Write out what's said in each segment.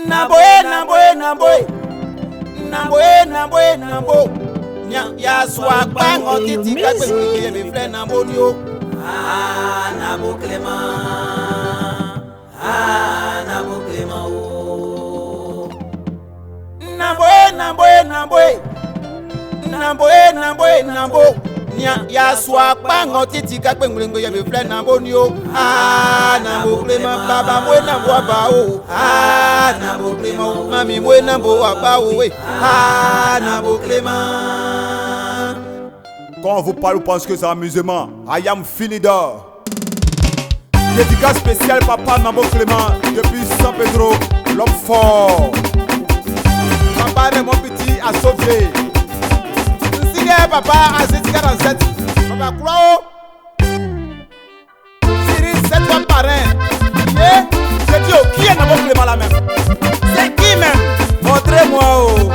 Nabo e nabo e nabo e. Nabo e nabo e nabo. Nya ya swa gba ngɔ titi ka gbe ŋgbe ye be filɛ nabo ni o. Ah, Nabo Clément. Ah, Nabo Clément. Oh. Nabo e nabo e nabo e. Nabo e nabo e nabo. Nya ya swa gba ngɔ titi ka gbe ŋgbe ye be filɛ nabo ni o. Ah, Nabo Clément baba mo nabo aba o. Ah, Nabo Clément mami mo nabo aba o we. Ah, Nabo Clément. Quand on vous parle, vous pensez que c'est amusement. I am Philidor. Dédicace spéciale Papa Nabo Clément depuis San Pedro, l'homme fort. Papa Raymond Petit a sauvé. Nsile papa à 47. Papa Croix. Cyril, c'est toi parrain. Eh, J'ai dit, oh, qui est Nabo Clément là même? C'est qui même? Montrez-moi oh.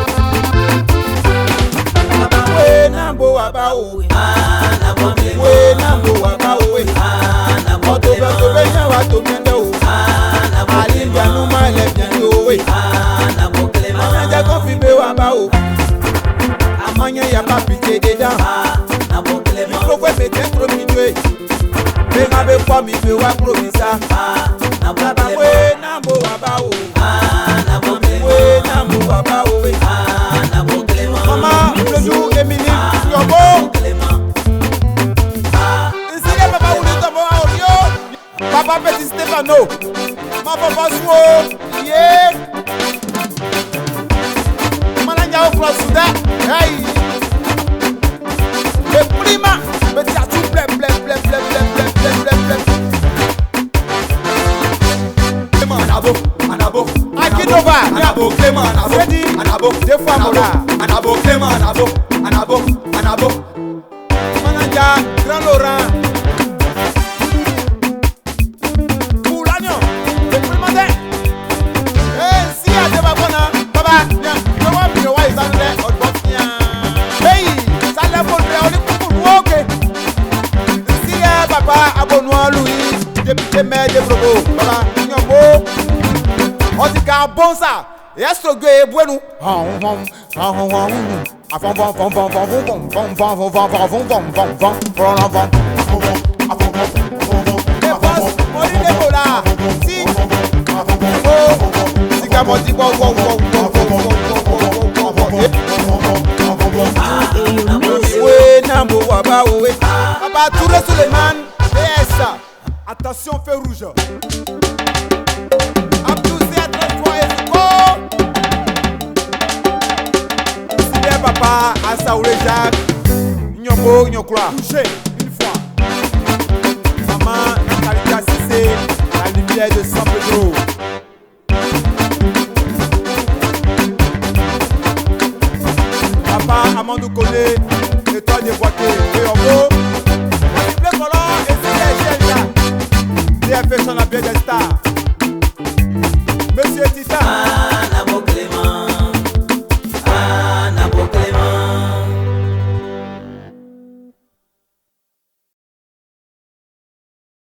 We nambo aba o. Ah, Nabo Clément. We nambo aba o. We. Ah, Nabo Oto be to be Clément. nya wa to miende o. Ah, Nabo Ali bianu ma le bianu o. We. Ah, Nabo Clément. Amanya konfi be wa ba o. Amanya ya pa pitié dedans. Ah, Nabo Clément. Micro me ten trop midwe. Be ma be kwa mi be wa promisa. Ah, Nabo Baba Clément. we nambo aba o. Ah, Nabo Clément. We nambo aba o. We. Ah, Nabo Clément. Maman Lodou Emily Yobo. Clément. Ah, Nsile papa wuli tomo aolio. Papa Petit Stefano. Ma papa suo. Ye. Mana nyawo kura suda. Hey. Le prima. Petit atou ble ble ble ble ble ble ble ble ble. Clément Anabo, Anabo. Akinova. Anabo Clément Anabo. Sedi. Anabo. Deux fois Anabo, Mola. Anabo Clément Anabo. Anabo. Anabo. Manager Grand Laurent. Koulagnon. Le primaire. Eh, si a débat bona, baba, nya, yo wa mi wa isanle odbo nya. Hey, sale mo re oni kuku woke. Si e papa abonu Louis, député maire de Brobo, baba, nyombo. On dit qu'un bon ça. Et est-ce que e bueno? Hon hon hon hon hon. A fon fon fon fon fon fon fon fon fon fon fon fon fon fon fon fon fon. Les boss, Moli Debola. Si. Oh. Si Kamoti wo wo wo wo wo wo wo wo wo. We nambo waba we. Papa Touré Suleiman PS. Attention, feu rouge. Abdou C 33 Eziko. Sylvain Papa Assaoulé Jacques. Nyombo Nyokura. Bougez une fois. Maman Nakalita Cissé, la lumière de San Pedro. Papa Amandou Koné, étoile de Boaké, Eyombo. Bleu color et Sylvain GLA. DFS la bière des stars. Monsieur Titan.